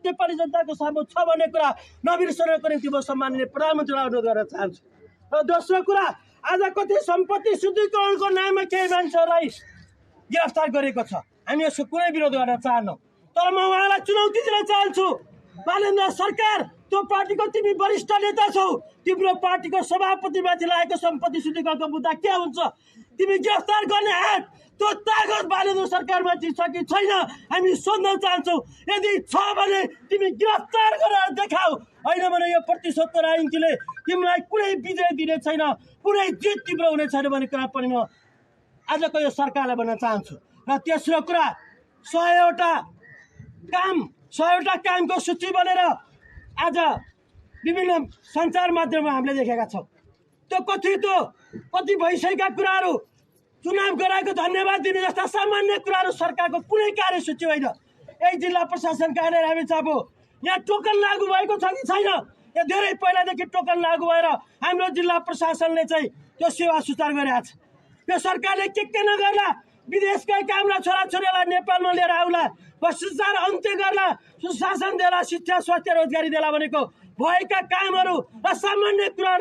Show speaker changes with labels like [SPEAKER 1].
[SPEAKER 1] नेपाली जनताको सामु छ भन्ने कुरा नबिर्सनको निम्ति म सम्माननीय प्रधानमन्त्रीलाई अनुरोध गर्न चाहन्छु। र दोस्रो कुरा, आज कति सम्पत्ति शुद्धिकरणको नाममा केही मान्छेहरूलाई गिरफ्तार गरेको छ। हामी यसको कुनै विरोध गर्न चाहन्नौँ, तर म उहाँलाई चुनौती दिन चाहन्छु। बालेन्द्र सरकार, त्यो पार्टीको तिमी वरिष्ठ नेता छौ, तिम्रो पार्टीको सभापतिमाथि लागेको सम्पत्ति शुद्धिकरणको मुद्दा के हुन्छ? तिमी गिरफ्तार गर्ने हात, त्यो तागत बालेन्द्र सरकारमाथि छ कि छैन हामी सोध्न चाहन्छौँ। यदि छ भने तिमी गिरफ्तार गरेर देखाऊ, होइन भने यो प्रतिशोधको राजनीतिले तिमीलाई कुनै विजय दिने छैन, कुनै जित तिम्रो हुने छैन भन्ने कुरा पनि म आजको यो सरकारलाई भन्न चाहन्छु। र तेस्रो कुरा, 100वटा कामको सूची बनेर आज विभिन्न सञ्चार माध्यममा हामीले देखेका छौँ। त्यो कति भइसकेका कुराहरू, चुनाव गराएको धन्यवाद दिने जस्ता सामान्य कुराहरू सरकारको कुनै कार्यसूची होइन। यही जिल्ला प्रशासन कार्यालय रामेछाप हो, यहाँ टोकन लागू भएको छ कि छैन? यो धेरै पहिलादेखि टोकन लागू भएर हाम्रो जिल्ला प्रशासनले चाहिँ त्यो सेवा सुचार गरिरहेको छ। यो सरकारले के नगर्ला, विदेशकै कामलाई छोराछोरीलाई नेपालमा लिएर आउला, भ्रष्टाचार अन्त्य गर्ला, सुशासन देला, शिक्षा स्वास्थ्य रोजगारी देला भनेको भएका कामहरू र सामान्य कुरा